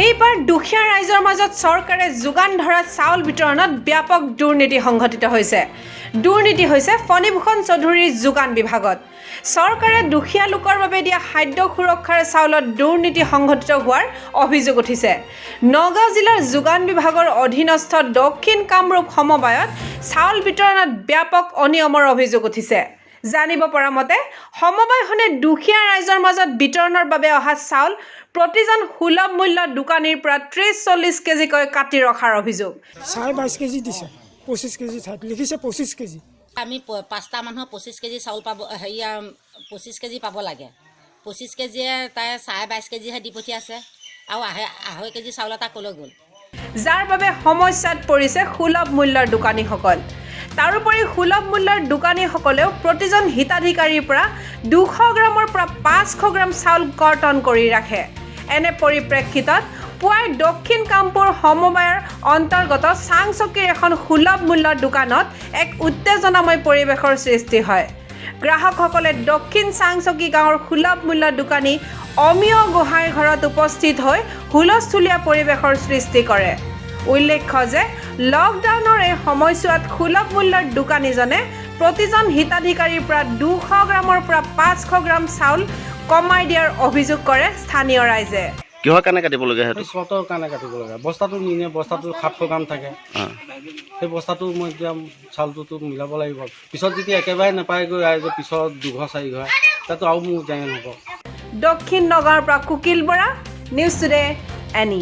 এইবাৰ দুখীয়া ৰাইজৰ মাজত চৰকাৰে যোগান ধৰা চাউল বিতৰণত ব্যাপক দুৰ্নীতি সংঘটিত হৈছে। দুৰ্নীতি হৈছে ফণীভূষণ চৌধুৰীৰ যোগান বিভাগত। চৰকাৰে দুখীয়া লোকৰ বাবে দিয়া খাদ্য সুৰক্ষাৰ চাউলত দুৰ্নীতি সংঘটিত হোৱাৰ অভিযোগ উঠিছে। নগাঁও জিলাৰ যোগান বিভাগৰ অধীনস্থ দক্ষিণ কামৰূপ সমবায়ত চাউল বিতৰণত ব্যাপক অনিয়মৰ অভিযোগ উঠিছে। জানিব পৰা মতে, সমবায়খনে দুখীয়া ৰাইজৰ মাজত বিতৰণৰ বাবে অহা চাউল প্ৰতিজন সুলভ মূল্যৰ দোকানীৰ পৰা 30-40 কেজিকৈ কাটি ৰখাৰ অভিযোগ। 22.5 কেজি দিছে 25 কেজি ঠাইত, লিখিছে 25 কেজি। আমি পাঁচটা মানুহ 25 কেজি চাউল পাব, হেৰিয়া 25 কেজি পাব লাগে। 25 কেজিয়ে তাই 22.5 কেজিহে দি পঠিয়াইছে আৰু 2.5 কেজি চাউল এটা ক'লৈ গ'ল? যাৰ বাবে সমস্যাত পৰিছে সুলভ মূল্যৰ দোকানীসকল। তাৰোপৰি সুলভ মূল্যৰ দোকানীসকলেও প্ৰতিজন হিতাধিকাৰীৰ পৰা 200 গ্ৰামৰ পৰা 500 গ্ৰাম চাউল কৰ্তন কৰি ৰাখে। এনে পৰিপ্ৰেক্ষিতত পুৱাই দক্ষিণ কামপুৰ সমবায়ৰ অন্তৰ্গত চাংচকীৰ এখন সুলভ মূল্যৰ দোকানত এক উত্তেজনাময় পৰিৱেশৰ সৃষ্টি হয়। গ্ৰাহকসকলে দক্ষিণ চাংচকী গাঁৱৰ সুলভ মূল্যৰ দোকানী অমিয় গোহাঁইৰ ঘৰত উপস্থিত হৈ হুলস্থুলীয়া পৰিৱেশৰ সৃষ্টি কৰে। উল্লেখ্য যে লকডাউনৰ এই সময়ছোৱাত সুলভ মূল্যৰ দোকানীজনে প্ৰতিজন হিতাধিকাৰীৰ পৰা 200 গ্ৰামৰ পৰা 500 গ্ৰাম চাউল কমাই দিয়াৰ অভিযোগ কৰে স্থানীয় ৰাইজে। কিহৰ কাৰণে কাটিবলগীয়া সেইটো? সেই চৰ্টৰ কাৰণে কাটিব লগা। বস্তাটো নিনিয়ে, বস্তাটো 700 গ্ৰাম থাকে। সেই বস্তাটো মই এতিয়া চাউলটোতো মিলাব লাগিব। পিছত যেতিয়া একেবাৰে নাপায়গৈ ৰাইজে, পিছত দুঘৰ চাৰিঘৰ, তাতো আৰু মোৰ জেং হ'ব। দক্ষিণ নগাঁৱৰ পৰা কুকিল বৰা, নিউজ টুডে এনি।